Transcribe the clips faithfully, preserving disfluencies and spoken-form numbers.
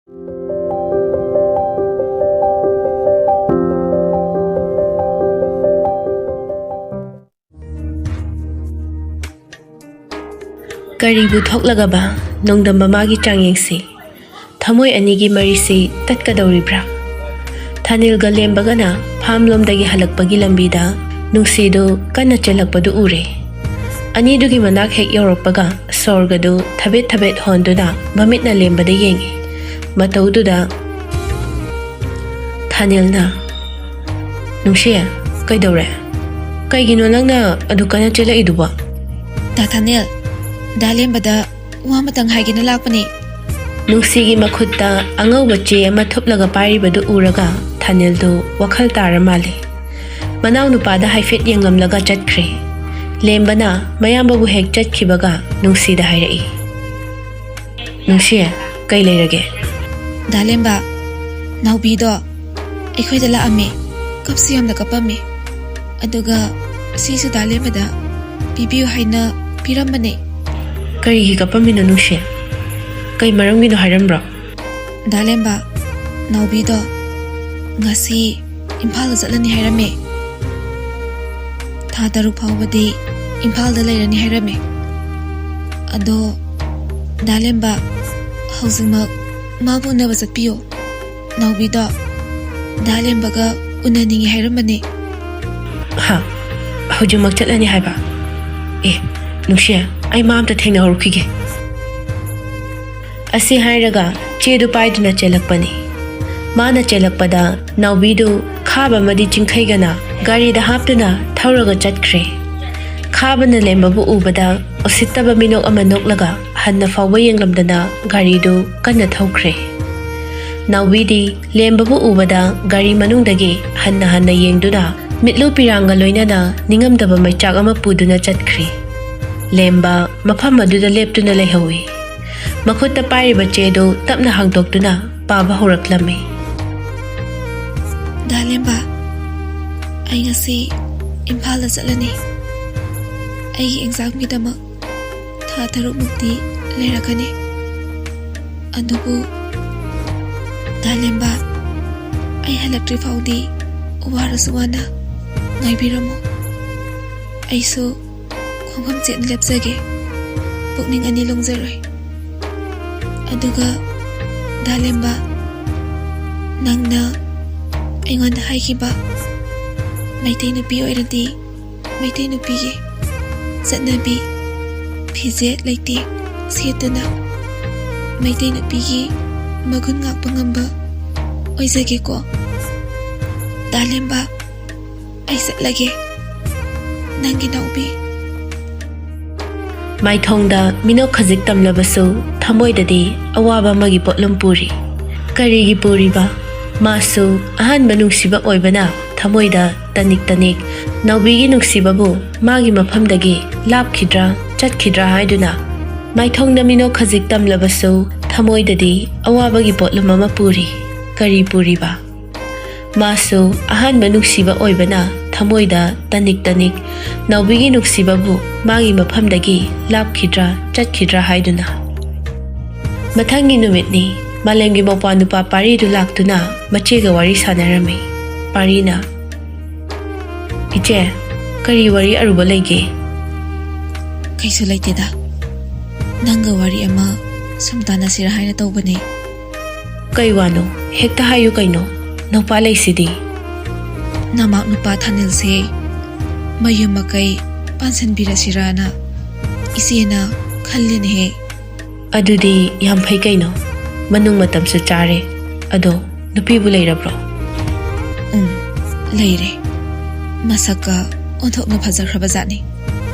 ꯀꯔꯤꯕꯨ ꯊꯣꯛꯂꯒꯕ ꯅꯣꯡꯗꯝꯕ ꯃꯥꯒꯤ ꯆꯥꯡꯌꯦꯡꯁꯤ? ꯊꯃꯣꯏ ꯑꯅꯤꯒꯤ ꯃꯔꯤꯁꯤ ꯇꯠꯀꯗꯧꯔꯤꯕ꯭ꯔꯥ? ꯊꯥꯅꯤꯜꯒ ꯂꯦꯝꯕꯒꯅ ꯐꯥꯝ ꯂꯣꯝꯗꯒꯤ ꯍꯜꯂꯛꯄꯒꯤ ꯂꯝꯕꯤꯗ ꯅꯨꯡꯁꯤꯗꯨ ꯀꯟꯅ ꯆꯦꯜꯂꯛꯄꯗꯨ ꯎꯔꯦ꯫ ꯑꯅꯤꯗꯨꯒꯤ ꯃꯅꯥꯛ ꯍꯦꯛ ꯌꯧꯔꯛꯄꯒ ꯁꯣꯔꯒꯗꯨ ꯊꯕꯦꯠ ꯊꯕꯦꯠ ꯍꯣꯟꯗꯨꯅ ꯃꯃꯤꯠꯅ ꯂꯦꯝꯕꯗ ꯌꯦꯡꯉꯤ꯫ ꯃꯇꯧꯗꯨꯗ ꯊꯥꯅꯤꯜꯅ, "ꯅꯨꯡꯁꯤ, ꯀꯩꯗꯧꯔꯦ? ꯀꯩꯒꯤꯅꯣ ꯅꯪꯅ ꯑꯗꯨ ꯀꯟꯅ ꯆꯦꯜꯂꯛꯏꯗꯨꯕꯣ?" "ꯗꯥ ꯊꯥꯅꯤꯜ, ꯗꯥ ꯂꯦꯝꯕꯗ ꯋꯥ ꯑꯃꯇꯪ ꯍꯥꯏꯒꯦꯅ ꯂꯥꯛꯄꯅꯦ꯫" ꯅꯨꯡꯁꯤꯒꯤ ꯃꯈꯨꯠꯇ ꯑꯉꯧꯕ ꯆꯦ ꯑꯃ ꯊꯨꯞꯂꯒ ꯄꯥꯏꯔꯤꯕꯗꯨ ꯎꯔꯒ ꯊꯥꯅꯤꯜꯗꯨ ꯋꯥꯈꯜ ꯇꯥꯔ ꯃꯥꯜꯂꯦ꯫ ꯃꯅꯥꯎꯅꯨꯄꯥꯗ ꯍꯥꯏꯐꯦꯠ ꯌꯦꯡꯂꯝꯂꯒ ꯆꯠꯈ꯭ꯔꯦ꯫ ꯂꯦꯝꯕꯅ ꯃꯌꯥꯝꯕꯕꯨ ꯍꯦꯛ ꯆꯠꯈꯤꯕꯒ ꯅꯨꯡꯁꯤꯗ ꯍꯥꯏꯔꯛꯏ, "ꯅꯨꯡꯁꯤ, ꯀꯩ ꯂꯩꯔꯒꯦ?" "ꯗꯥ ꯂꯦꯝꯕ, ꯅꯥꯎꯕꯤꯗꯣ ꯑꯩꯈꯣꯏꯗ ꯂꯥꯛꯑꯝꯃꯦ꯫ ꯀꯞꯁꯨ ꯌꯥꯝꯅ ꯀꯞꯄꯝꯃꯦ꯫ ꯑꯗꯨꯒ ꯁꯤꯁꯨ ꯗꯥ ꯂꯦꯝꯕꯗ ꯄꯤꯕꯤꯌꯨ ꯍꯥꯏꯅ ꯄꯤꯔꯝꯕꯅꯦ꯫" "ꯀꯔꯤꯒꯤ ꯀꯞꯄꯝꯃꯤꯅꯣ ꯅꯨꯡꯁꯤ? ꯀꯩ ꯃꯔꯝꯒꯤꯅꯣ ꯍꯥꯏꯔꯝꯕ꯭ꯔꯣ?" "ꯗꯥ ꯂꯦꯝꯕ, ꯅꯥꯎꯕꯤꯗꯣ ꯉꯁꯤ ꯏꯝꯐꯥꯜꯗ ꯆꯠꯂꯅꯤ ꯍꯥꯏꯔꯝꯃꯦ꯫ ꯊꯥ ꯇꯔꯨꯛ ꯐꯥꯎꯕꯗꯤ ꯏꯝꯐꯥꯜꯗ ꯂꯩꯔꯅꯤ ꯍꯥꯏꯔꯝꯃꯦ꯫ ꯑꯗꯣ ꯗꯥ ꯂꯦꯝꯕ, ꯍꯧꯖꯤꯛꯃꯛ ꯃꯥꯕꯨ ꯎꯅꯕ ꯆꯠꯄꯤꯌꯣ꯫ ꯅꯥꯎꯕꯤꯗꯣ ꯗꯥ ꯂꯦꯝꯕꯒ ꯎꯅꯅꯤꯡꯉꯤ ꯍꯥꯏꯔꯝꯕꯅꯦ꯫" "ꯍꯥ? ꯍꯧꯖꯤꯛꯃꯛ ꯆꯠꯂꯅꯤ ꯍꯥꯏꯕ? ꯑꯦ, ꯅꯨꯡꯁꯤ, ꯑꯩ ꯃꯥ ꯑꯝꯇ ꯊꯦꯡꯅꯍꯧꯔꯨꯈꯤꯒꯦ꯫" ꯑꯁꯤ ꯍꯥꯏꯔꯒ ꯆꯦꯗꯨ ꯄꯥꯏꯗꯨꯅ ꯆꯦꯜꯂꯛꯄꯅꯤ꯫ ꯃꯥꯅ ꯆꯦꯜꯂꯛꯄꯗ ꯅꯥꯎꯕꯤꯗꯨ ꯈꯥꯕ ꯑꯃꯗꯤ ꯆꯤꯡꯈꯩꯒꯅ ꯒꯥꯔꯤꯗ ꯍꯥꯞꯇꯨꯅ ꯊꯧꯔꯒ ꯆꯠꯈ꯭ꯔꯦ꯫ ꯈꯥꯕꯅ ꯂꯦꯝꯕꯕꯨ ꯎꯕꯗ ꯎꯁꯤꯠꯇꯕ ꯃꯤꯅꯣꯛ ꯑꯃ ꯅꯣꯛꯂꯒ ꯍꯟꯅ ꯐꯥꯎꯕ ꯌꯦꯡꯂꯝꯗꯅ ꯒꯥꯔꯤꯗꯨ ꯀꯟꯅ ꯊꯧꯈ꯭ꯔꯦ꯫ ꯅꯥꯎꯕꯤꯗꯤ ꯂꯦꯝꯕꯕꯨ ꯎꯕꯗ ꯒꯥꯔꯤ ꯃꯅꯨꯡꯗꯒꯤ ꯍꯟꯅ ꯍꯟꯅ ꯌꯦꯡꯗꯨꯅ ꯃꯤꯠꯂꯨ ꯄꯤꯔꯥꯡꯒ ꯂꯣꯏꯅꯅ ꯅꯤꯡꯉꯝꯗꯕ ꯃꯩꯆꯥꯛ ꯑꯃ ꯄꯨꯗꯨꯅ ꯆꯠꯈ꯭ꯔꯦ꯫ ꯂꯦꯝꯕ ꯃꯐꯝ ꯑꯗꯨꯗ ꯂꯦꯞꯇꯨꯅ ꯂꯩꯍꯧꯏ꯫ ꯃꯈꯨꯠꯇ ꯄꯥꯏꯔꯤꯕ ꯆꯦꯗꯨ ꯇꯞꯅ ꯍꯥꯡꯗꯣꯛꯇꯨꯅ ꯄꯥꯕ ꯍꯧꯔꯛꯂꯝꯃꯤ꯫ "ꯗꯥ ꯂꯦꯝꯕ, ꯑꯩ ꯉꯁꯤ ꯏꯝꯐꯥꯜꯗ ꯆꯠꯂꯅꯤ꯫ ꯑꯩꯒꯤ ꯑꯦꯛꯖꯥꯝꯒꯤꯗꯃꯛ ꯊꯥ ꯇꯔꯨꯛꯃꯨꯛꯇꯤ ꯂꯩꯔꯛꯀꯅꯤ꯫ ꯑꯗꯨꯕꯨ ꯗꯥꯂꯦꯝꯕ, ꯑꯩ ꯍꯜꯂꯛꯇ꯭ꯔꯤ ꯐꯥꯎꯗꯤ ꯋꯥꯔꯁꯨ ꯋꯥꯅ ꯉꯥꯏꯕꯤꯔꯝꯃꯨ꯫ ꯑꯩꯁꯨ ꯈꯣꯡꯐꯝ ꯆꯦꯠꯅ ꯂꯦꯞꯆꯒꯦ꯫ ꯄꯨꯛꯅꯤꯡ ꯑꯅꯤ ꯂꯣꯡꯖꯔꯣꯏ꯫ ꯑꯗꯨꯒ ꯗꯥꯂꯦꯝꯕ, ꯅꯪꯅ ꯑꯩꯉꯣꯟꯗ ꯍꯥꯏꯈꯤꯕ ꯃꯩꯇꯩ ꯅꯨꯄꯤ ꯑꯣꯏꯔꯗꯤ ꯃꯩꯇꯩ ꯅꯨꯄꯤꯒꯤ ꯆꯠꯅꯕꯤ ꯐꯤꯖꯦꯠ ꯂꯩꯇꯦꯡ ꯁꯦꯠꯇꯨꯅ ꯃꯩꯇꯩ ꯅꯨꯄꯤꯒꯤ ꯃꯒꯨꯟ ꯉꯥꯛꯄ ꯉꯝꯕ ꯑꯣꯏꯖꯒꯦꯀꯣ꯫ ꯗꯥꯂꯦꯝꯕ, ꯑꯩ ꯆꯠꯂꯒꯦ꯫ ꯅꯪꯒꯤ ꯅꯥꯎꯕꯤ꯫ ꯃꯥꯏꯊꯣꯡꯗ ꯃꯤꯅꯣꯛ ꯈꯖꯤꯛ ꯇꯝꯂꯕꯁꯨ ꯊꯃꯣꯏꯗꯗꯤ ꯑꯋꯥꯕ ꯑꯃꯒꯤ ꯄꯣꯠꯂꯨꯝ ꯄꯨꯔꯤ꯫ ꯀꯔꯤꯒꯤ ꯄꯨꯔꯤꯕ? ꯃꯥꯁꯨ ꯑꯍꯥꯟꯕ ꯅꯨꯡꯁꯤꯕ ꯑꯣꯏꯕꯅ ꯊꯃꯣꯏꯗ ꯇꯅꯤꯛ ꯇꯅꯤꯛ ꯅꯥꯎꯕꯤꯒꯤ ꯅꯨꯡꯁꯤꯕꯕꯨ ꯃꯥꯒꯤ ꯃꯐꯝꯗꯒꯤ ꯂꯥꯞꯈꯤꯗ꯭ꯔꯥ ꯆꯠꯈꯤꯗ꯭ꯔꯥ ꯍꯥꯏꯗꯨꯅ ꯃꯥꯏꯊꯣꯡꯗ ꯃꯤꯅꯣꯛ ꯈꯖꯤꯛ ꯇꯝꯂꯕꯁꯨ ꯊꯃꯣꯏꯗꯗꯤ ꯑꯋꯥꯕꯒꯤ ꯄꯣꯠꯂꯨꯝ ꯑꯃ ꯄꯨꯔꯤ꯫ ꯀꯔꯤ ꯄꯨꯔꯤꯕ? ꯃꯥꯁꯨ ꯑꯍꯥꯟꯕ ꯅꯨꯡꯁꯤꯕ ꯑꯣꯏꯕꯅ ꯊꯃꯣꯏꯗ ꯇꯅꯤꯛ ꯇꯅꯤꯛ ꯅꯥꯎꯕꯤꯒꯤ ꯅꯨꯡꯁꯤꯕꯕꯨ ꯃꯥꯒꯤ ꯃꯐꯝꯗꯒꯤ ꯂꯥꯞꯈꯤꯗ꯭ꯔꯥ ꯆꯠꯈꯤꯗ꯭ꯔꯥ ꯍꯥꯏꯗꯨꯅ꯫ ꯃꯊꯪꯒꯤ ꯅꯨꯃꯤꯠꯅꯤ꯫ ꯃꯥꯂꯦꯝꯒꯤ ꯃꯧꯄ꯭ꯋꯥ ꯅꯨꯄꯥ ꯄꯥꯔꯤꯗꯨ ꯂꯥꯛꯇꯨꯅ ꯃꯆꯦꯒ ꯋꯥꯔꯤ ꯁꯥꯟꯅꯔꯝꯃꯤ꯫ ꯄꯥꯔꯤꯅ, "ꯏꯆꯦ, ꯀꯔꯤ ꯋꯥꯔꯤ ꯑꯔꯨꯕ ꯂꯩꯒꯦ?" "ꯀꯩꯁꯨ ꯂꯩꯇꯦꯗ꯫ ꯅꯪꯒ ꯋꯥꯔꯤ ꯑꯃ ꯁꯨꯝ ꯇꯥꯟꯅꯁꯤꯔꯥ ꯍꯥꯏꯅ ꯇꯧꯕꯅꯦ꯫" "ꯀꯩ ꯋꯥꯅꯣ? ꯍꯦꯛꯇ ꯍꯥꯏꯌꯨ ꯀꯩꯅꯣ, ꯅꯨꯄꯥ ꯂꯩꯁꯤꯗꯤ꯫" "ꯅꯃꯥꯛ ꯅꯨꯄꯥ ꯊꯥꯅꯤꯜꯁꯦ ꯃꯌꯨꯝ ꯃꯀꯩ ꯄꯥꯟꯁꯤꯟꯕꯤꯔꯁꯤꯔꯥꯅ ꯏꯆꯦꯅ ꯈꯜꯂꯤꯅꯦꯍꯦ꯫" "ꯑꯗꯨꯗꯤ ꯌꯥꯝ ꯐꯩ ꯀꯩꯅꯣ, ꯃꯅꯨꯡ ꯃꯇꯝꯁꯨ ꯆꯥꯔꯦ꯫ ꯑꯗꯣ ꯅꯨꯄꯤꯕꯨ ꯂꯩꯔꯕ꯭ꯔꯣ?" "ꯎꯝ, ꯂꯩꯔꯦ꯫ ꯃꯁꯛꯀ ꯑꯣꯟꯊꯣꯛꯅ ꯐꯖꯈ꯭ꯔꯕ ꯖꯥꯠꯅꯤ꯫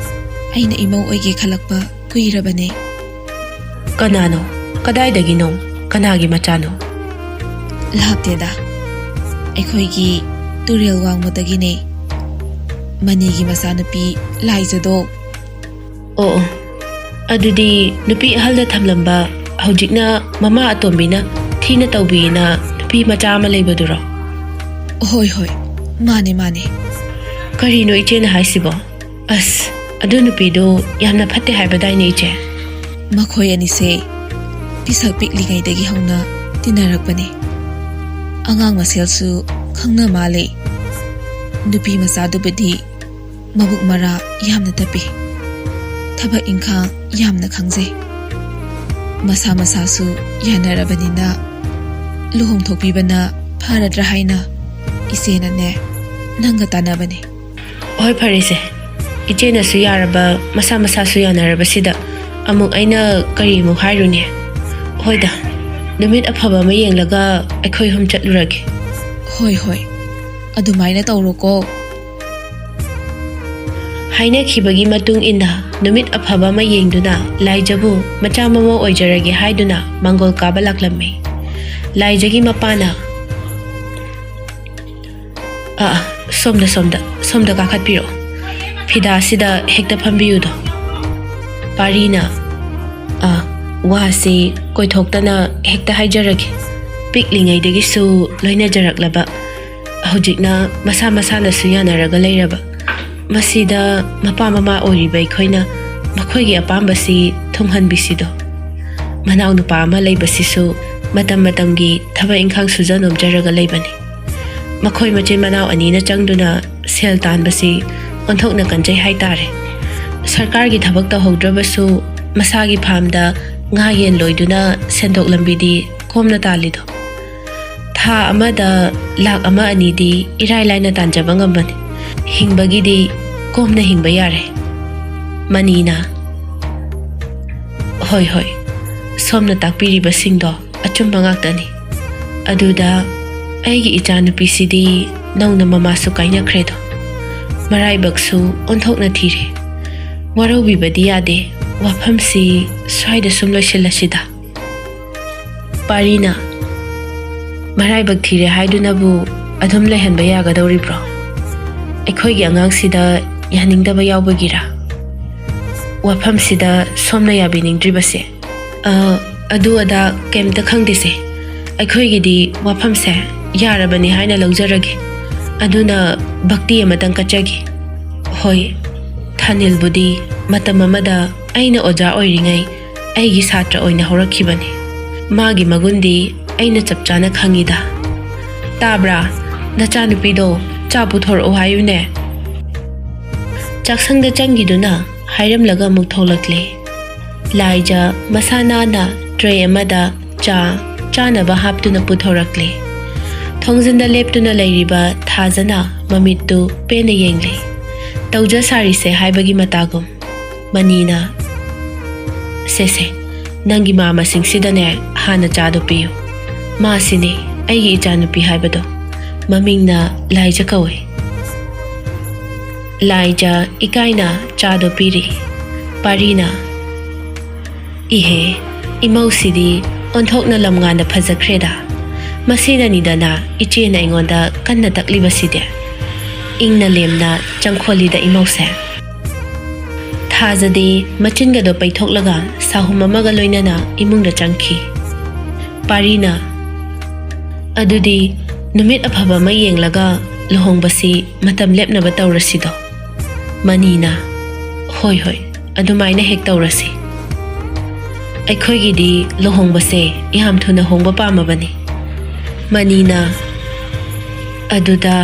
ꯑꯩꯅ ꯏꯃꯧ ꯑꯣꯏꯒꯦ ꯈꯜꯂꯛꯄ ꯀꯨꯏꯔꯕꯅꯦ꯫" "ꯀꯅꯥꯅꯣ? ꯀꯗꯥꯏꯗꯒꯤꯅꯣ? ꯀꯅꯥꯒꯤ ꯃꯆꯥꯅꯣ?" "ꯂꯥꯞꯇꯦꯗ, ꯑꯩꯈꯣꯏꯒꯤ ꯇꯨꯔꯦꯜ ꯋꯥꯡꯃꯗꯒꯤꯅꯦ꯫ ꯃꯅꯤꯒꯤ ꯃꯆꯥꯅꯨꯄꯤ ꯂꯥꯏꯖꯗꯣ꯫" "ꯑꯣ, ꯑꯣ꯫ ꯑꯗꯨꯗꯤ ꯅꯨꯄꯤ ꯑꯍꯜꯗ ꯊꯝꯂꯝꯕ, ꯍꯧꯖꯤꯛꯅ ꯃꯃꯥ ꯑꯇꯣꯝꯕꯤꯅ ꯊꯤꯅ ꯇꯧꯕꯤꯅ ꯅꯨꯄꯤ ꯃꯆꯥ ꯑꯃ ꯂꯩꯕꯗꯨꯔꯣ?" "ꯍꯣꯏ, ꯍꯣꯏ, ꯃꯥꯅꯦ, ꯃꯥꯅꯦ꯫" "ꯀꯔꯤꯅꯣ ꯏꯆꯦꯅ ꯍꯥꯏꯁꯤꯕꯣ? ꯑꯁ, ꯑꯗꯨ ꯅꯨꯄꯤꯗꯣ ꯌꯥꯝꯅ ꯐꯠꯇꯦ ꯍꯥꯏꯕꯗꯥꯏꯅꯦ, ꯏꯆꯦ?" "ꯃꯈꯣꯏ ꯑꯅꯤꯁꯦ ꯄꯤꯁꯛ ꯄꯤꯛꯂꯤꯉꯩꯗꯒꯤ ꯍꯧꯅ ꯇꯤꯟꯅꯔꯛꯄꯅꯦ꯫ ꯑꯉꯥꯡ ꯃꯁꯦꯜꯁꯨ ꯈꯪꯅ ꯃꯥꯜꯂꯤ꯫ ꯅꯨꯄꯤ ꯃꯆꯥꯗꯨꯕꯨꯗꯤ ꯃꯕꯨꯛ ꯃꯔꯥ ꯌꯥꯝꯅ ꯇꯞꯄꯤ꯫ ꯊꯕꯛ ꯏꯪꯈꯥꯡ ꯌꯥꯝꯅ ꯈꯪꯖꯩ꯫ ꯃꯁꯥ ꯃꯁꯥꯁꯨ ꯌꯥꯅꯔꯕꯅꯤꯅ ꯂꯨꯍꯣꯡꯊꯣꯛꯄꯤꯕꯅ ꯐꯔꯗ꯭ꯔꯥ ꯍꯥꯏꯅ ꯏꯆꯦꯅꯅꯦ ꯅꯪꯒ ꯇꯥꯟꯅꯕꯅꯤ꯫ ꯍꯣꯏ, ꯐꯔꯦꯁꯦ꯫ ꯏꯆꯦꯅꯁꯨ ꯌꯥꯔꯕ, ꯃꯁꯥ ꯃꯁꯥꯁꯨ ꯌꯥꯅꯔꯕꯁꯤꯗ ꯑꯃꯨꯛ ꯑꯩꯅ ꯀꯔꯤꯃꯨꯛ ꯍꯥꯏꯔꯨꯅꯤ? ꯍꯣꯏꯗ, ꯅꯨꯃꯤꯠ ꯑꯐꯕ ꯑꯃ ꯌꯦꯡꯂꯒ ꯑꯩꯈꯣꯏ ꯑꯍꯨꯝ ꯆꯠꯂꯨꯔꯒꯦ꯫ ꯍꯣꯏ, ꯍꯣꯏ, ꯑꯗꯨꯃꯥꯏꯅ ꯇꯧꯔꯣꯀꯣ꯫ ꯍꯥꯏꯅꯈꯤꯕꯒꯤ ꯃꯇꯨꯡ ꯏꯟꯅ ꯅꯨꯃꯤꯠ ꯑꯐꯕ ꯑꯃ ꯌꯦꯡꯗꯨꯅ ꯂꯥꯏꯖꯕꯨ ꯃꯆꯥ ꯃꯃꯧ ꯑꯣꯏꯖꯔꯒꯦ ꯍꯥꯏꯗꯨꯅ ꯃꯥꯡꯒꯣꯜ ꯀꯥꯕ ꯂꯥꯛꯂꯝꯃꯤ꯫ ꯂꯥꯏꯖꯒꯤ ꯃꯄꯥꯅ, "ꯑꯥ, ꯑꯥ, ꯁꯣꯝꯗ, ꯁꯣꯝꯗ, ꯁꯣꯝꯗ ꯀꯥꯈꯠꯄꯤꯔꯛꯑꯣ꯫ ꯐꯤꯗꯥꯁꯤꯗ ꯍꯦꯛꯇ ꯐꯝꯕꯤꯌꯨꯗꯣ꯫" ꯄꯥꯔꯤꯅ, "ꯑꯥ, ꯋꯥꯁꯤ ꯀꯣꯏꯊꯣꯛꯇꯅ ꯍꯦꯛꯇ ꯍꯥꯏꯖꯔꯒꯦ꯫ ꯄꯤꯛꯂꯤꯉꯩꯗꯒꯤꯁꯨ ꯂꯣꯏꯅꯖꯔꯛꯂꯕ, ꯍꯧꯖꯤꯛꯅ ꯃꯁꯥ ꯃꯁꯥꯅꯁꯨ ꯌꯥꯅꯔꯒ ꯂꯩꯔꯕ꯫ ꯃꯁꯤꯗ ꯃꯄꯥ ꯃꯃꯥ ꯑꯣꯏꯔꯤꯕ ꯑꯩꯈꯣꯏꯅ ꯃꯈꯣꯏꯒꯤ ꯑꯄꯥꯝꯕꯁꯤ ꯊꯨꯡꯍꯟꯕꯤꯁꯤꯗꯣ꯫ ꯃꯅꯥꯎꯅꯨꯄꯥ ꯑꯃ ꯂꯩꯕꯁꯤꯁꯨ ꯃꯇꯝ ꯃꯇꯝꯒꯤ ꯊꯕꯛ ꯏꯪꯈꯥꯡ ꯁꯨꯖ ꯅꯣꯝꯖꯔꯒ ꯂꯩꯕꯅꯤ꯫ ꯃꯈꯣꯏ ꯃꯆꯤꯟ ꯃꯅꯥꯎ ꯑꯅꯤꯅ ꯆꯪꯗꯨꯅ ꯁꯦꯜ ꯇꯥꯟꯕꯁꯤ ꯑꯣꯟꯊꯣꯛꯅ ꯀꯟꯖꯩ ꯍꯥꯏꯇꯥꯔꯦ꯫ ꯁꯔꯀꯥꯔꯒꯤ ꯊꯕꯛ ꯇꯧꯍꯧꯗ꯭ꯔꯕꯁꯨ ꯃꯁꯥꯒꯤ ꯐꯥꯝꯗ ꯉꯥ ꯌꯦꯟ ꯂꯣꯏꯗꯨꯅ ꯁꯦꯟꯊꯣꯛ ꯂꯝꯕꯤꯗꯤ ꯀꯣꯝꯅ ꯇꯥꯜꯂꯤꯗꯣ꯫ ꯊꯥ ꯑꯃꯗ ꯂꯥꯛ ꯑꯃ ꯑꯅꯤꯗꯤ ꯏꯔꯥꯏ ꯂꯥꯏꯅ ꯇꯥꯟꯖꯕ ꯉꯝꯕꯅꯤ꯫ ꯍꯤꯡꯕꯒꯤꯗꯤ ꯀꯣꯝꯅ ꯍꯤꯡꯕ ꯌꯥꯔꯦ꯫" ꯃꯅꯤꯅ, "ꯍꯣꯏ, ꯍꯣꯏ, ꯁꯣꯝꯅ ꯇꯥꯛꯄꯤꯔꯤꯕꯁꯤꯡꯗꯣ ꯑꯆꯨꯝꯕ ꯉꯥꯛꯇꯅꯤ꯫ ꯑꯗꯨꯗ ꯑꯩꯒꯤ ꯏꯆꯥꯅꯨꯄꯤꯁꯤꯗꯤ ꯅꯧꯅ ꯃꯃꯥꯁꯨ ꯀꯥꯏꯅꯈ꯭ꯔꯦꯗꯣ꯫ ꯃꯔꯥꯏꯕꯛꯁꯨ ꯑꯣꯟꯊꯣꯛꯅ ꯊꯤꯔꯦ꯫ ꯋꯥꯔꯧꯕꯤꯕꯗꯤ ꯌꯥꯗꯦ꯫ ꯋꯥꯐꯝꯁꯤ ꯁ꯭ꯋꯥꯏꯗ ꯁꯨꯝ ꯂꯣꯏꯁꯤꯜꯂꯁꯤꯗ꯫" ꯄꯥꯔꯤꯅ, "ꯃꯔꯥꯏꯕꯛ ꯊꯤꯔꯦ ꯍꯥꯏꯗꯨꯅꯕꯨ ꯑꯗꯨꯝ ꯂꯩꯍꯟꯕ ꯌꯥꯒꯗꯧꯔꯤꯕ꯭ꯔꯣ? ꯑꯩꯈꯣꯏꯒꯤ ꯑꯉꯥꯡꯁꯤꯗ ꯌꯥꯅꯤꯡꯗꯕ ꯌꯥꯎꯕꯒꯤꯔꯥ ꯋꯥꯐꯝꯁꯤꯗ ꯁꯣꯝꯅ ꯌꯥꯕꯤꯅꯤꯡꯗ꯭ꯔꯤꯕꯁꯦ?" "ꯑ, ꯑꯗꯨ ꯑꯗꯥ ꯀꯩꯝꯇ ꯈꯪꯗꯦꯁꯦ꯫ ꯑꯩꯈꯣꯏꯒꯤꯗꯤ ꯋꯥꯐꯝꯁꯦ ꯌꯥꯔꯕꯅꯤ ꯍꯥꯏꯅ ꯂꯧꯖꯔꯒꯦ꯫ ꯑꯗꯨꯅ ꯚꯛꯇꯤ ꯑꯃꯇꯪ ꯀꯠꯆꯒꯦ꯫" "ꯍꯣꯏ, ꯊꯥꯅꯤꯜꯕꯨꯗꯤ ꯃꯇꯝ ꯑꯃꯗ ꯑꯩꯅ ꯑꯣꯖꯥ ꯑꯣꯏꯔꯤꯉꯩ ꯑꯩꯒꯤ ꯁꯥꯇ꯭ꯔ ꯑꯣꯏꯅ ꯍꯧꯔꯛꯈꯤꯕꯅꯤ꯫ ꯃꯥꯒꯤ ꯃꯒꯨꯟꯗꯤ ꯑꯩꯅ ꯆꯞ ꯆꯥꯅ ꯈꯪꯉꯤꯗ꯫ ꯇꯥꯕ꯭ꯔꯥ? ꯅꯆꯥꯅꯨꯄꯤꯗꯣ ꯆꯥ ꯄꯨꯊꯣꯔꯛꯑꯣ ꯍꯥꯏꯌꯨꯅꯦ꯫ ꯆꯥꯛꯁꯪꯗ ꯆꯪꯈꯤꯗꯨꯅ ꯍꯥꯏꯔꯝꯂꯒ ꯑꯃꯨꯛ ꯊꯣꯛꯂꯛꯂꯦ꯫ ꯂꯥꯏꯖ ꯃꯁꯥ ꯅꯥꯟꯅ ꯇ꯭ꯔꯦ ꯑꯃꯗ ꯆꯥ ꯆꯥꯅꯕ ꯍꯥꯞꯇꯨꯅ ꯄꯨꯊꯣꯔꯛꯂꯦ꯫ ꯊꯣꯡꯖꯤꯟꯗ ꯂꯦꯞꯇꯨꯅ ꯂꯩꯔꯤꯕ ꯊꯥꯖꯅ ꯃꯃꯤꯠꯇꯨ ꯄꯦꯟꯅ ꯌꯦꯡꯂꯦ꯫ ꯇꯧꯖ ꯁꯥꯔꯤꯁꯦ ꯍꯥꯏꯕꯒꯤ ꯃꯇꯥꯒꯨꯝ꯫ ꯃꯅꯤꯅ, "ꯁꯦ ꯁꯦ, ꯅꯪꯒꯤ ꯃꯥ ꯃꯁꯤꯡꯁꯤꯗꯅꯦ ꯍꯥꯟꯅ ꯆꯥꯗꯣ ꯄꯤꯌꯨ꯫ ꯃꯥꯁꯤꯅꯦ ꯑꯩꯒꯤ ꯏꯆꯥꯅꯨꯄꯤ ꯍꯥꯏꯕꯗꯣ꯫ ꯃꯃꯤꯡꯅ ꯂꯥꯏꯖ ꯀꯧꯏ꯫" ꯂꯥꯏꯖ ꯏꯀꯥꯏꯅ ꯆꯥꯗꯣ ꯄꯤꯔꯤ꯫ ꯄꯥꯔꯤꯅ, "ꯏꯍꯦ, ꯏꯃꯧꯁꯤꯗꯤ ꯑꯣꯟꯊꯣꯛꯅ ꯂꯝꯉꯥꯟꯗ ꯐꯖꯈ꯭ꯔꯦꯗ꯫ ꯃꯁꯤꯅꯅꯤꯗꯅ ꯏꯆꯦꯅ ꯑꯩꯉꯣꯟꯗ ꯀꯟꯅ ꯇꯛꯂꯤꯕꯁꯤꯗꯤ꯫" ꯏꯪꯅ ꯂꯦꯝꯅ ꯆꯪꯈꯣꯜꯂꯤꯗ ꯏꯃꯧꯁꯦ꯫ ꯊꯥꯖꯗꯦ ꯃꯆꯤꯟꯒꯗꯣ ꯄꯩꯊꯣꯛꯂꯒ ꯁꯥꯍꯨꯝ ꯑꯃꯒ ꯂꯣꯏꯅꯅ ꯏꯃꯨꯡꯗ ꯆꯪꯈꯤ꯫ ꯄꯥꯔꯤꯅ, "ꯑꯗꯨꯗꯤ ꯅꯨꯃꯤꯠ ꯑꯐꯕ ꯑꯃ ꯌꯦꯡꯂꯒ ꯂꯨꯍꯣꯡꯕꯁꯤ ꯃꯇꯝ ꯂꯦꯞꯅꯕ ꯇꯧꯔꯁꯤꯗꯣ?" ꯃꯅꯤꯅ, "ꯍꯣꯏ ꯍꯣꯏ, ꯑꯗꯨꯃꯥꯏꯅ ꯍꯦꯛ ꯇꯧꯔꯁꯤ꯫ ꯑꯩꯈꯣꯏꯒꯤꯗꯤ ꯂꯨꯍꯣꯡꯕꯁꯦ ꯌꯥꯝ ꯊꯨꯅ ꯍꯣꯡꯕ ꯄꯥꯝꯃꯕꯅꯤ꯫" ꯃꯅꯤꯅ, "ꯑꯗꯨꯗ..."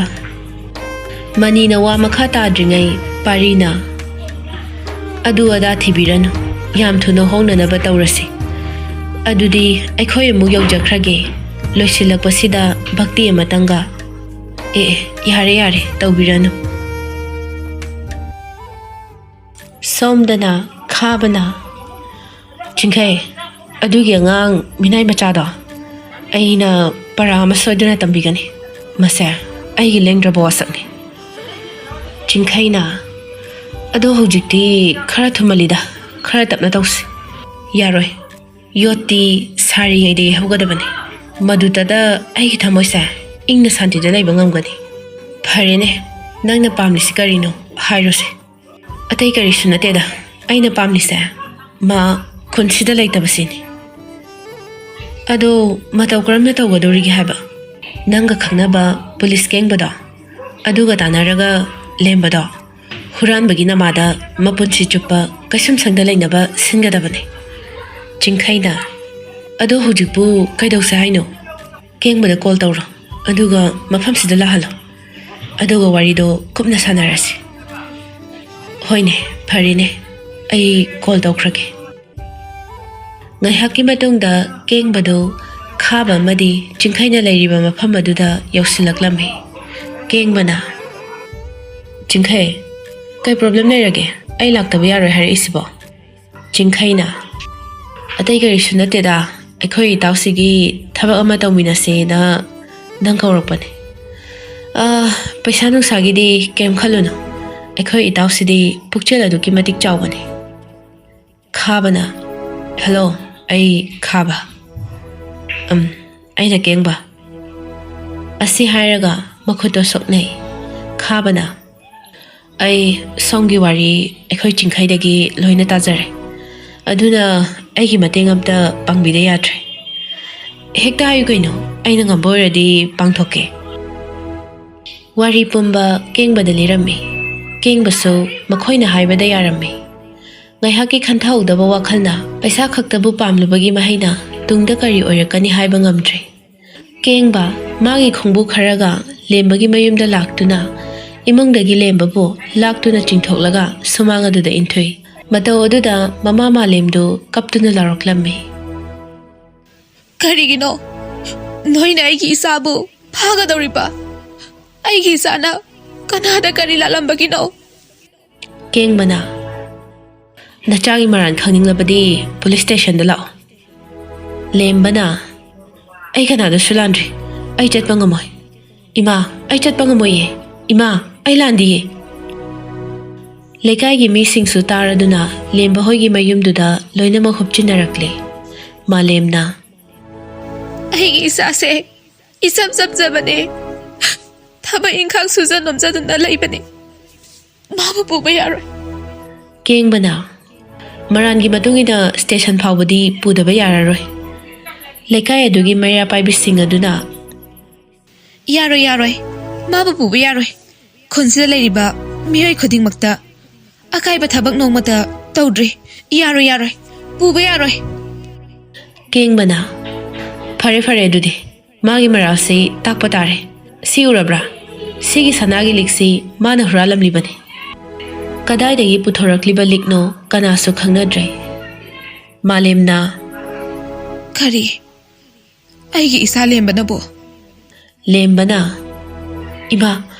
ꯃꯅꯤꯅ ꯋꯥ ꯃꯈꯥ ꯇꯥꯗ꯭ꯔꯤꯉꯩ ꯄꯥꯔꯤꯅ, "ꯑꯗꯨ ꯑꯗꯥ ꯊꯤꯕꯤꯔꯅꯨ, ꯌꯥꯝ ꯊꯨꯅ ꯍꯣꯡꯅꯅꯕ ꯇꯧꯔꯁꯤ꯫ ꯑꯗꯨꯗꯤ ꯑꯩꯈꯣꯏ ꯑꯃꯨꯛ ꯌꯧꯖꯈ꯭ꯔꯒꯦ꯫ ꯂꯣꯏꯁꯤꯜꯂꯛꯄꯁꯤꯗ ꯚꯛꯇꯤ ꯑꯃꯇꯪꯒ꯫" "ꯑꯦ ꯑꯦ, ꯌꯥꯔꯦ ꯌꯥꯔꯦ, ꯇꯧꯕꯤꯔꯅꯨ꯫" ꯁꯣꯝꯗꯅ ꯈꯥꯕꯅ, "ꯆꯤꯡꯈꯩ, ꯑꯗꯨꯒꯤ ꯑꯉꯥꯡ ꯃꯤꯅꯥꯏ ꯃꯆꯥꯗꯣ ꯑꯩꯅ ꯄꯔꯥ ꯑꯃ ꯁꯣꯏꯗꯅ ꯇꯝꯕꯤꯒꯅꯤ꯫ ꯃꯁꯦ ꯑꯩꯒꯤ ꯂꯦꯡꯗ꯭ꯔꯕ ꯋꯥꯁꯛꯅꯤ꯫" ꯆꯤꯡꯈꯩꯅ, "ꯑꯗꯣ ꯍꯧꯖꯤꯛꯇꯤ ꯈꯔ ꯊꯨꯃꯜꯂꯤꯗ, ꯈꯔ ꯇꯞꯅ ꯇꯧꯁꯤ꯫" "ꯌꯥꯔꯣꯏ, ꯌꯣꯠꯇꯤ ꯁꯥꯔꯤꯉꯩꯗ ꯌꯩꯍꯧꯒꯗꯕꯅꯤ꯫ ꯃꯗꯨꯇꯗ ꯑꯩꯒꯤ ꯊꯃꯣꯏꯁꯦ ꯏꯪꯅ ꯁꯥꯟꯇꯤꯗ ꯂꯩꯕ ꯉꯝꯒꯅꯤ꯫" "ꯐꯔꯦꯅꯦ, ꯅꯪꯅ ꯄꯥꯝꯂꯤꯁꯤ ꯀꯔꯤꯅꯣ ꯍꯥꯏꯔꯣꯁꯦ꯫" "ꯑꯇꯩ ꯀꯔꯤꯁꯨ ꯅꯠꯇꯦꯗ, ꯑꯩꯅ ꯄꯥꯝꯂꯤꯁꯦ ꯃꯥ ꯈꯨꯟꯁꯤꯗ ꯂꯩꯇꯕꯁꯤꯅꯤ꯫" "ꯑꯗꯣ ꯃꯇꯧ ꯀꯔꯝꯅ ꯇꯧꯒꯗꯧꯔꯤꯒꯦ ꯍꯥꯏꯕ? ꯅꯪꯒ ꯈꯪꯅꯕ ꯄꯨꯂꯤꯁ ꯀꯦꯡꯕꯗꯣ, ꯑꯗꯨꯒ ꯇꯥꯟꯅꯔꯒ ꯂꯦꯝꯕꯗꯣ ꯍꯨꯔꯥꯟꯕꯒꯤ ꯅꯃꯥꯗ ꯃꯄꯨꯟꯁꯤ ꯆꯨꯞꯄ ꯀꯩꯁꯨꯝꯁꯪꯗ ꯂꯩꯅꯕ ꯁꯤꯟꯒꯗꯕꯅꯤ꯫" ꯆꯤꯡꯈꯩꯅ, "ꯑꯗꯣ ꯍꯧꯖꯤꯛꯄꯨ ꯀꯩꯗꯧꯁꯦ ꯍꯥꯏꯅꯣ?" "ꯀꯦꯡꯕꯗ ꯀꯣꯜ ꯇꯧꯔꯣ, ꯑꯗꯨꯒ ꯃꯐꯝꯁꯤꯗ ꯂꯥꯛꯍꯜꯂꯣ꯫ ꯑꯗꯨꯒ ꯋꯥꯔꯤꯗꯣ ꯀꯨꯞꯅ ꯁꯥꯟꯅꯔꯁꯤ꯫ ꯍꯣꯏꯅꯦ, ꯐꯔꯦꯅꯦ, ꯑꯩ ꯀꯣꯜ ꯇꯧꯈ꯭ꯔꯒꯦ꯫ ꯉꯥꯏꯍꯥꯛꯀꯤ ꯃꯇꯨꯡꯗ ꯀꯦꯡꯕꯗꯨ ꯈꯥꯕ ꯑꯃꯗꯤ ꯆꯤꯡꯈꯩꯅ ꯂꯩꯔꯤꯕ ꯃꯐꯝ ꯑꯗꯨꯗ ꯌꯧꯁꯤꯜꯂꯛꯂꯝꯃꯤ꯫ ꯀꯦꯡꯕꯅ, "ꯆꯤꯡꯈꯩ, ꯀꯩ ꯄ꯭ꯔꯣꯕ꯭ꯂꯦꯝ ꯂꯩꯔꯒꯦ? ꯑꯩ ꯂꯥꯛꯇꯕ ꯌꯥꯔꯣꯏ ꯍꯥꯏꯔꯛꯏꯁꯤꯕꯣ?" ꯆꯤꯡꯈꯩꯅ, "ꯑꯇꯩ ꯀꯔꯤꯁꯨ ꯅꯠꯇꯦꯗ, ꯑꯩꯈꯣꯏ ꯏꯇꯥꯎꯁꯤꯒꯤ ꯊꯕꯛ ꯑꯃ ꯇꯧꯃꯤꯟꯅꯁꯦꯅ ꯅꯪ ꯀꯧꯔꯛꯄꯅꯦ꯫ ꯑꯥ, ꯄꯩꯁꯥ ꯅꯨꯡꯁꯥꯒꯤꯗꯤ ꯀꯩꯝ ꯈꯜꯂꯨꯅꯨ, ꯑꯩꯈꯣꯏ ꯏꯇꯥꯎꯁꯤꯗꯤ ꯄꯨꯛꯆꯦꯜ ꯑꯗꯨꯛꯀꯤ ꯃꯇꯤꯛ ꯆꯥꯎꯕꯅꯦ꯫" ꯈꯥꯕꯅ, "ꯍꯜꯂꯣ, ꯑꯩ ꯈꯥꯕ꯫" "ꯎꯝ, ꯑꯩꯅ ꯀꯦꯡꯕ꯫" ꯑꯁꯤ ꯍꯥꯏꯔꯒ ꯃꯈꯨꯠꯇꯣ ꯁꯣꯛꯅꯩ꯫ ꯈꯥꯕꯅ, "ꯑꯩ ꯁꯣꯝꯒꯤ ꯋꯥꯔꯤ ꯑꯩꯈꯣꯏ ꯆꯤꯡꯈꯩꯗꯒꯤ ꯂꯣꯏꯅ ꯇꯥꯖꯔꯦ, ꯑꯗꯨꯅ ꯑꯩꯒꯤ ꯃꯇꯦꯡ ꯑꯝꯇ ꯄꯥꯡꯕꯤꯗ ꯌꯥꯗ꯭ꯔꯦ꯫ ꯍꯦꯛꯇ ꯍꯥꯏꯌꯨ ꯀꯩꯅꯣ, ꯑꯩꯅ ꯉꯝꯕ ꯑꯣꯏꯔꯗꯤ ꯄꯥꯡꯊꯣꯛꯀꯦ꯫" ꯋꯥꯔꯤ ꯄꯨꯝꯕ ꯀꯦꯡꯕꯗ ꯂꯤꯔꯝꯃꯤ꯫ ꯀꯦꯡꯕꯁꯨ ꯃꯈꯣꯏꯅ ꯍꯥꯏꯕꯗ ꯌꯥꯔꯝꯃꯤ꯫ ꯉꯥꯏꯍꯥꯛꯀꯤ ꯈꯟꯊꯍꯧꯗꯕ ꯋꯥꯈꯜꯅ ꯄꯩꯁꯥ ꯈꯛꯇꯕꯨ ꯄꯥꯝꯂꯨꯕꯒꯤ ꯃꯍꯩꯅ ꯇꯨꯡꯗ ꯀꯔꯤ ꯑꯣꯏꯔꯛꯀꯅꯤ ꯍꯥꯏꯕ ꯉꯝꯗ꯭ꯔꯦ꯫ ꯀꯦꯡꯕ ꯃꯥꯒꯤ ꯈꯣꯡꯕꯨ ꯈꯔꯒ ꯂꯦꯝꯕꯒꯤ ꯃꯌꯨꯝꯗ ꯂꯥꯛꯇꯨꯅ ꯏꯃꯨꯡꯗꯒꯤ ꯂꯦꯝꯕꯕꯨ ꯂꯥꯛꯇꯨꯅ ꯆꯤꯡꯊꯣꯛꯂꯒ ꯁꯨꯃꯥꯡ ꯑꯗꯨꯗ ꯏꯟꯊꯨꯏ꯫ ꯃꯇꯧ ꯑꯗꯨꯗ ꯃꯃꯥ ꯃꯥꯂꯦꯝꯗꯨ ꯀꯞꯇꯨꯅ ꯂꯥꯎꯔꯛꯂꯝꯃꯤ꯫ "ꯀꯔꯤꯒꯤꯅꯣ ꯅꯣꯏꯅ ꯑꯩꯒꯤ ꯏꯆꯥꯕꯨ ꯐꯥꯒꯗꯧꯔꯤꯕ? ꯑꯩꯒꯤ ꯏꯆꯥꯅ ꯀꯅꯥꯗ ꯀꯔꯤ ꯂꯥꯜꯂꯝꯕꯒꯤꯅꯣ?" ꯀꯦꯡꯕꯅ, "ꯅꯆꯥꯒꯤ ꯃꯔꯥꯟ ꯈꯪꯅꯤꯡꯂꯕꯗꯤ ꯄꯨꯂꯤꯁ ꯁ꯭ꯇꯦꯁꯟꯗ ꯂꯥꯛꯑꯣ꯫" ꯂꯦꯝꯕꯅ, "ꯑꯩ ꯀꯅꯥꯗꯁꯨ ꯂꯥꯟꯗ꯭ꯔꯤ, ꯑꯩ ꯆꯠꯄ ꯉꯝꯃꯣꯏ꯫ ꯏꯃꯥ, ꯑꯩ ꯆꯠꯄ ꯉꯝꯃꯣꯏꯌꯦ꯫ ꯏꯃꯥ, ꯑꯩ ꯂꯥꯟꯗꯤꯌꯦ꯫" ꯂꯩꯀꯥꯏꯒꯤ ꯃꯤꯁꯤꯡꯁꯨ ꯇꯥꯔꯗꯨꯅ ꯂꯦꯝꯕ ꯍꯣꯏꯒꯤ ꯃꯌꯨꯝꯗꯨꯗ ꯂꯣꯏꯅꯃꯛ ꯍꯨꯞꯆꯤꯟꯅꯔꯛꯂꯦ꯫ ꯃꯥꯂꯦꯝꯅ, "ꯑꯩꯒꯤ ꯏꯆꯥꯁꯦ ꯏꯆꯝ ꯆꯝꯖꯕꯅꯦ, ꯊꯕꯛ ꯏꯪꯈꯥꯡ ꯁꯨꯖ ꯅꯣꯝꯖꯗꯨꯅ ꯂꯩꯕꯅꯦ, ꯃꯥꯕꯨ ꯄꯨꯕ ꯌꯥꯔꯣꯏ꯫" ꯀꯦꯡꯕꯅ, "ꯃꯔꯥꯟꯒꯤ ꯃꯇꯨꯡ ꯏꯟꯅ ꯁ꯭ꯇꯦꯁꯟ ꯐꯥꯎꯕꯗꯤ ꯄꯨꯗꯕ ꯌꯥꯔꯔꯣꯏ꯫" ꯂꯩꯀꯥꯏ ꯑꯗꯨꯒꯤ ꯃꯩꯔꯥ ꯄꯥꯏꯕꯤꯁꯤꯡ ꯑꯗꯨꯅ, "ꯌꯥꯔꯣꯏ, ꯌꯥꯔꯣꯏ, ꯃꯥꯕꯨ ꯄꯨꯕ ꯌꯥꯔꯣꯏ꯫ ꯈꯨꯟꯁꯤꯗ ꯂꯩꯔꯤꯕ ꯃꯤꯑꯣꯏ ꯈꯨꯗꯤꯡꯃꯛꯇ ꯑꯀꯥꯏꯕ ꯊꯕꯛ ꯅꯣꯡꯃꯇ ꯇꯧꯗ꯭ꯔꯤ꯫ ꯌꯥꯔꯣꯏ, ꯌꯥꯔꯣꯏ, ꯄꯨꯕ ꯌꯥꯔꯣꯏ꯫" ꯀꯦꯡꯕꯅ, "ꯐꯔꯦ, ꯐꯔꯦ, ꯑꯗꯨꯗꯤ ꯃꯥꯒꯤ ꯃꯔꯥꯜꯁꯤ ꯇꯥꯛꯄ ꯇꯥꯔꯦ꯫ ꯁꯤ ꯎꯔꯕ꯭ꯔꯥ? ꯁꯤꯒꯤ ꯁꯅꯥꯒꯤ ꯂꯤꯛꯁꯤ ꯃꯥꯅ ꯍꯨꯔꯥꯜꯂꯝꯂꯤꯕꯅꯤ꯫ ꯀꯗꯥꯏꯗꯒꯤ ꯄꯨꯊꯣꯔꯛꯂꯤꯕ ꯂꯤꯛꯅꯣ ꯀꯅꯥꯁꯨ ꯈꯪꯅꯗ꯭ꯔꯦ꯫ ꯃꯥꯂꯦꯝꯅ, "ꯀꯔꯤ? ꯑꯩꯒꯤ ꯏꯆꯥ ꯂꯦꯝꯕꯅꯕꯨ?" ꯂꯦꯝꯕꯅ, "ꯏꯃꯥ,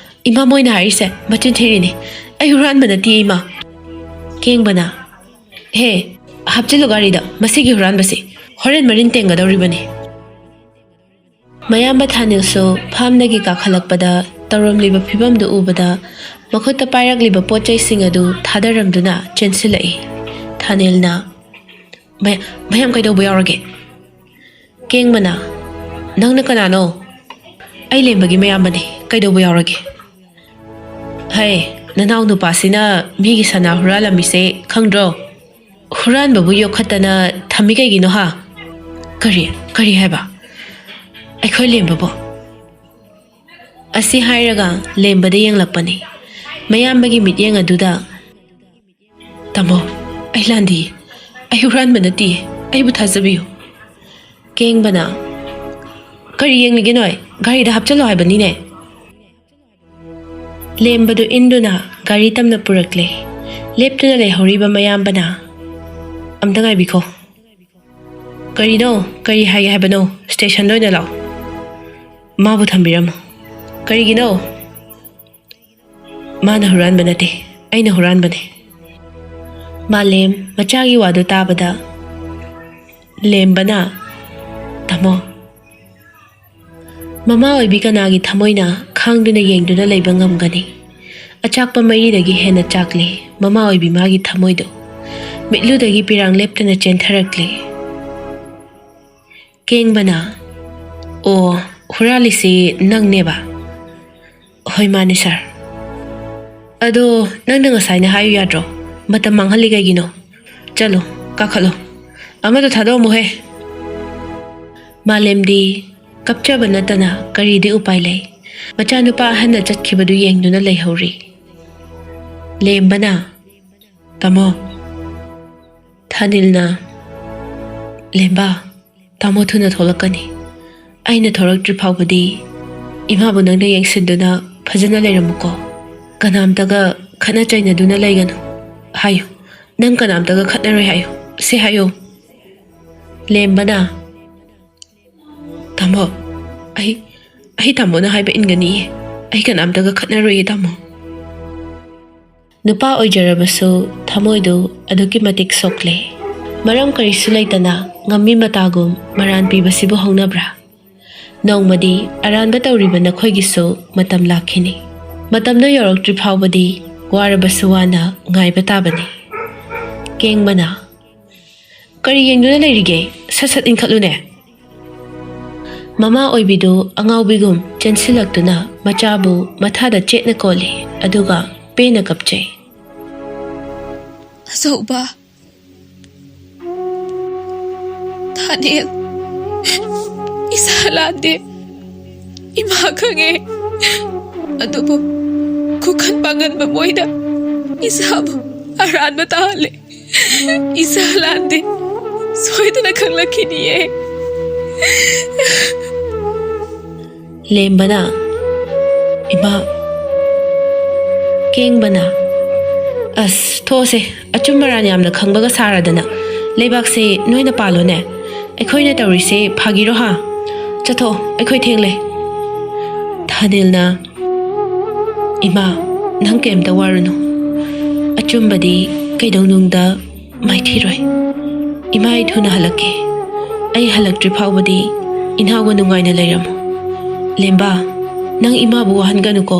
ꯏꯃꯥ, ꯃꯣꯏꯅ ꯍꯥꯏꯔꯤꯁꯦ ꯃꯆꯤꯟ ꯊꯤꯔꯤꯅꯤ꯫ ꯑꯩ ꯍꯨꯔꯥꯟꯕ ꯅꯠꯇꯦ, ꯏꯃꯥ꯫" ꯀꯦꯡꯕꯅ, "ꯍꯦ, ꯍꯥꯞꯆꯤꯜꯂꯨ ꯒꯥꯔꯤꯗ ꯃꯁꯤꯒꯤ ꯍꯨꯔꯥꯟꯕꯁꯤ꯫ ꯍꯣꯔꯦꯟ ꯃꯔꯤꯟ ꯇꯦꯡꯒꯗꯧꯔꯤꯕꯅꯤ꯫" ꯃꯌꯥꯝꯕ ꯊꯥꯅꯤꯜꯁꯨ ꯐꯥꯝꯗꯒꯤ ꯀꯥꯈꯠꯂꯛꯄꯗ ꯇꯧꯔꯝꯂꯤꯕ ꯐꯤꯕꯝꯗꯨ ꯎꯕꯗ ꯃꯈꯨꯠꯇ ꯄꯥꯏꯔꯛꯂꯤꯕ ꯄꯣꯠ ꯆꯩꯁꯤꯡ ꯑꯗꯨ ꯊꯥꯗꯔꯝꯗꯨꯅ ꯆꯦꯟꯁꯤꯜꯂꯛꯏ꯫ ꯊꯥꯅꯤꯜꯅ, "ꯃꯌꯥ-, ꯃꯌꯥꯝ ꯀꯩꯗꯧꯕ ꯌꯥꯎꯔꯒꯦ?" ꯀꯦꯡꯕꯅ, "ꯅꯪꯅ ꯀꯅꯥꯅꯣ?" "ꯑꯩ ꯂꯦꯝꯕꯒꯤ ꯃꯌꯥꯝꯕꯅꯤ꯫ ꯀꯩꯗꯧꯕ ꯌꯥꯎꯔꯒꯦ?" "ꯍꯩ, ꯅꯅꯥꯎ ꯅꯨꯄꯥꯁꯤꯅ ꯃꯤꯒꯤ ꯁꯅꯥ ꯍꯨꯔꯥꯜꯂꯝꯃꯤꯁꯦ ꯈꯪꯗ꯭ꯔꯣ? ꯍꯨꯔꯥꯟꯕꯕꯨ ꯌꯣꯛꯈꯠꯇꯅ ꯊꯝꯃꯤ ꯀꯩꯒꯤꯅꯣ ꯍꯥ?" "ꯀꯔꯤ? ꯀꯔꯤ ꯍꯥꯏꯕ?" "ꯑꯩꯈꯣꯏ ꯂꯦꯝꯕꯕꯨ?" ꯑꯁꯤ ꯍꯥꯏꯔꯒ ꯂꯦꯝꯕꯗ ꯌꯦꯡꯂꯛꯄꯅꯤ꯫ ꯃꯌꯥꯝꯕꯒꯤ ꯃꯤꯠꯌꯦꯡ ꯑꯗꯨꯗ, "ꯇꯥꯃꯣ, ꯑꯩ ꯂꯥꯟꯗꯤꯌꯦ꯫ ꯑꯩ ꯍꯨꯔꯥꯟꯕ ꯅꯠꯇꯤꯌꯦ꯫ ꯑꯩꯕꯨ ꯊꯥꯖꯕꯤꯌꯨ꯫" ꯀꯦꯡꯕꯅ, "ꯀꯔꯤ ꯌꯦꯡꯂꯤꯒꯦ ꯅꯣꯏ? ꯒꯥꯔꯤꯗ ꯍꯥꯞꯆꯜꯂꯣ ꯍꯥꯏꯕꯅꯤꯅꯦ꯫" ꯂꯦꯝꯕꯗꯨ ꯏꯟꯗꯨꯅ ꯒꯥꯔꯤ ꯇꯝꯅ ꯄꯨꯔꯛꯂꯦ꯫ ꯂꯦꯞꯇꯨꯅ ꯂꯩꯍꯧꯔꯤꯕ ꯃꯌꯥꯝꯕꯅ, "ꯑꯝꯇ ꯉꯥꯏꯕꯤꯈꯣ꯫" "ꯀꯔꯤꯅꯣ? ꯀꯔꯤ ꯍꯥꯏꯒꯦ ꯍꯥꯏꯕꯅꯣ? ꯁ꯭ꯇꯦꯁꯟꯗ ꯑꯣꯏꯅ ꯂꯥꯛꯑꯣ꯫" "ꯃꯥꯕꯨ ꯊꯝꯕꯤꯔꯝꯃꯣ꯫" "ꯀꯔꯤꯒꯤꯅꯣ?" "ꯃꯥꯅ ꯍꯨꯔꯥꯟꯕ ꯅꯠꯇꯦ, ꯑꯩꯅ ꯍꯨꯔꯥꯟꯕꯅꯦ꯫" ꯃꯥꯂꯦꯝ ꯃꯆꯥꯒꯤ ꯋꯥꯗꯨ ꯇꯥꯕꯗ ꯂꯦꯝꯕꯅ, "ꯇꯥꯃꯣ, ꯃꯃꯥ ꯑꯣꯏꯕꯤ ꯀꯅꯥꯒꯤ ꯊꯃꯣꯏꯅ ꯈꯥꯡꯗꯨꯅ ꯌꯦꯡꯗꯨꯅ ꯂꯩꯕ ꯉꯝꯒꯅꯤ? ꯑꯆꯥꯛꯄ ꯃꯩꯔꯤꯗꯒꯤ ꯍꯦꯟꯅ ꯆꯥꯛꯂꯤ ꯃꯃꯥ ꯑꯣꯏꯕꯤ ꯃꯥꯒꯤ ꯊꯃꯣꯏꯗꯨ꯫" ꯃꯤꯠꯂꯨꯗꯒꯤ ꯄꯤꯔꯥꯡ ꯂꯦꯞꯇꯅ ꯆꯦꯟꯊꯔꯛꯂꯤ꯫ ꯀꯦꯡꯕꯅ, "ꯑꯣ, ꯍꯨꯔꯥꯜꯂꯤꯁꯤ ꯅꯪꯅꯦꯕ?" "ꯍꯣꯏ, ꯃꯥꯅꯦ ꯁꯥꯔ꯫" "ꯑꯗꯣ ꯅꯪꯅ ꯉꯁꯥꯏꯅ ꯍꯥꯏꯌꯨ ꯌꯥꯗ꯭ꯔꯣ? ꯃꯇꯝ ꯃꯥꯡꯍꯜꯂꯤ ꯀꯩꯒꯤꯅꯣ? ꯆꯠꯂꯣ, ꯀꯥꯈꯠꯂꯣ꯫ ꯑꯃꯗꯣ ꯊꯥꯗꯣꯛꯑꯝꯃꯨꯍꯦ꯫" ꯃꯥꯂꯦꯝꯗꯤ ꯀꯞꯆꯕ ꯅꯠꯇꯅ ꯀꯔꯤꯗꯤ ꯎꯄꯥꯏ ꯂꯩ? ꯃꯆꯥꯅꯨꯄꯥ ꯑꯍꯟꯅ ꯆꯠꯈꯤꯕꯗꯨ ꯌꯦꯡꯗꯨꯅ ꯂꯩꯍꯧꯔꯤ꯫ ꯂꯦꯝꯕꯅ, "ꯇꯥꯃꯣ꯫" ꯊꯥꯅꯤꯜꯅ, "ꯂꯦꯝꯕ, ꯇꯥꯃꯣ ꯊꯨꯅ ꯊꯣꯛꯂꯛꯀꯅꯤ꯫ ꯑꯩꯅ ꯊꯣꯔꯛꯇ꯭ꯔꯤ ꯐꯥꯎꯕꯗꯤ ꯏꯃꯥꯕꯨ ꯅꯪꯅ ꯌꯦꯡꯁꯤꯟꯗꯨꯅ ꯐꯖꯅ ꯂꯩꯔꯝꯃꯨꯀꯣ꯫ ꯀꯅꯥꯝꯇꯒ ꯈꯠꯅ ꯆꯩꯅꯗꯨꯅ ꯂꯩꯒꯅꯨ꯫ ꯍꯥꯏꯌꯨ, ꯅꯪ ꯀꯅꯥꯝꯇꯒ ꯈꯠꯅꯔꯣꯏ ꯍꯥꯏꯌꯨ꯫ ꯁꯤ ꯍꯥꯏꯌꯨ꯫ ꯂꯦꯝꯕꯅ, "ꯇꯥꯃꯣ, ꯑꯩ, ꯑꯩ ꯇꯥꯃꯣꯅ ꯍꯥꯏꯕ ꯏꯟꯒꯅꯤꯌꯦ꯫ ꯑꯩ ꯀꯅꯥꯝꯇꯒ ꯈꯠꯅꯔꯣꯏꯌꯦ, ꯇꯥꯃꯣ"꯫ ꯅꯨꯄꯥ ꯑꯣꯏꯖꯔꯕꯁꯨ ꯊꯃꯣꯏꯗꯨ ꯑꯗꯨꯛꯀꯤ ꯃꯇꯤꯛ ꯁꯣꯛꯂꯦ꯫ ꯃꯔꯝ ꯀꯔꯤꯁꯨ ꯂꯩꯇꯅ ꯉꯝꯃꯤ ꯃꯇꯥꯒꯨꯝ ꯃꯔꯥꯟ ꯄꯤꯕꯁꯤꯕꯨ ꯍꯧꯅꯕ꯭ꯔꯥ? ꯅꯣꯡꯃꯗꯤ ꯑꯔꯥꯟꯕ ꯇꯧꯔꯤꯕ ꯅꯈꯣꯏꯒꯤꯁꯨ ꯃꯇꯝ ꯂꯥꯛꯈꯤꯅꯤ꯫ ꯃꯇꯝꯗꯣ ꯌꯧꯔꯛꯇ꯭ꯔꯤ ꯐꯥꯎꯕꯗꯤ ꯋꯥꯔꯕꯁꯨ ꯋꯥꯅ ꯉꯥꯏꯕ ꯇꯥꯕꯅꯤ꯫ ꯀꯦꯡꯕꯅ, "ꯀꯔꯤ ꯌꯦꯡꯗꯨꯅ ꯂꯩꯔꯤꯒꯦ? ꯁꯠ ꯁꯠ ꯏꯟꯈꯠꯂꯨꯅꯦ!" ꯃꯃꯥ ꯑꯣꯏꯕꯤꯗꯨ ꯑꯉꯥꯎꯕꯤꯒꯨꯝ ꯆꯦꯟꯁꯤꯜꯂꯛꯇꯨꯅ ꯃꯆꯥꯕꯨ ꯃꯊꯥꯗ ꯆꯦꯠꯅ ꯀꯣꯜꯂꯤ, ꯑꯗꯨꯒ ꯄꯦꯟꯅ ꯀꯞꯆꯩ꯫ "ꯑꯆꯧꯕ, ꯊꯥꯅꯦꯜ, ꯏꯁꯥ ꯂꯥꯟꯗꯦ꯫ ꯏꯃꯥ ꯈꯪꯉꯦ꯫ ꯑꯗꯨꯕꯨ ꯈꯨꯈꯟ ꯄꯥꯡꯒꯟꯕ ꯃꯣꯏꯅ ꯏꯁꯥꯕꯨ ꯑꯔꯥꯟꯕ ꯇꯥꯍꯜꯂꯦ꯫ ꯏꯁꯥ ꯂꯥꯟꯗꯦ꯫ ꯁꯣꯏꯗꯅ ꯈꯪꯂꯛꯈꯤꯅꯤꯌꯦ"꯫ ꯂꯦꯝꯕꯅ, "ꯏꯃꯥ"꯫ ꯀꯦꯡꯕꯅ, "ꯑꯁ, ꯊꯣꯛꯑꯁꯦ꯫ ꯑꯆꯨꯝ ꯑꯔꯥꯟ ꯌꯥꯝꯅ ꯈꯪꯕꯒ ꯁꯥꯔꯗꯅ꯫ ꯂꯩꯕꯥꯛꯁꯦ ꯅꯣꯏꯅ ꯄꯥꯜꯂꯣꯅꯦ꯫ ꯑꯩꯈꯣꯏꯅ ꯇꯧꯔꯤꯁꯦ ꯐꯥꯒꯤꯔꯣ ꯍꯥ? ꯆꯠꯊꯣꯛꯑꯣ, ꯑꯩꯈꯣꯏ ꯊꯦꯡꯂꯦ"꯫ ꯊꯥꯅꯦꯜꯅ, "ꯏꯃꯥ, ꯅꯪ ꯀꯩꯝꯇ ꯋꯥꯔꯨꯅꯨ꯫ ꯑꯆꯨꯝꯕꯗꯤ ꯀꯩꯗꯧꯅꯨꯡꯗ ꯃꯥꯏꯊꯤꯔꯣꯏ꯫ ꯏꯃꯥ, ꯑꯩ ꯊꯨꯅ ꯍꯜꯂꯛꯀꯦ꯫ ꯑꯩ ꯍꯜꯂꯛꯇ꯭ꯔꯤ ꯐꯥꯎꯕꯗꯤ ꯏꯅꯥꯎꯒ ꯅꯨꯡꯉꯥꯏꯅ ꯂꯩꯔꯝꯃꯨ꯫ ꯂꯦꯝꯕ, ꯅꯪ ꯏꯃꯥꯕꯨ ꯋꯥꯍꯟꯒꯅꯨꯀꯣ"꯫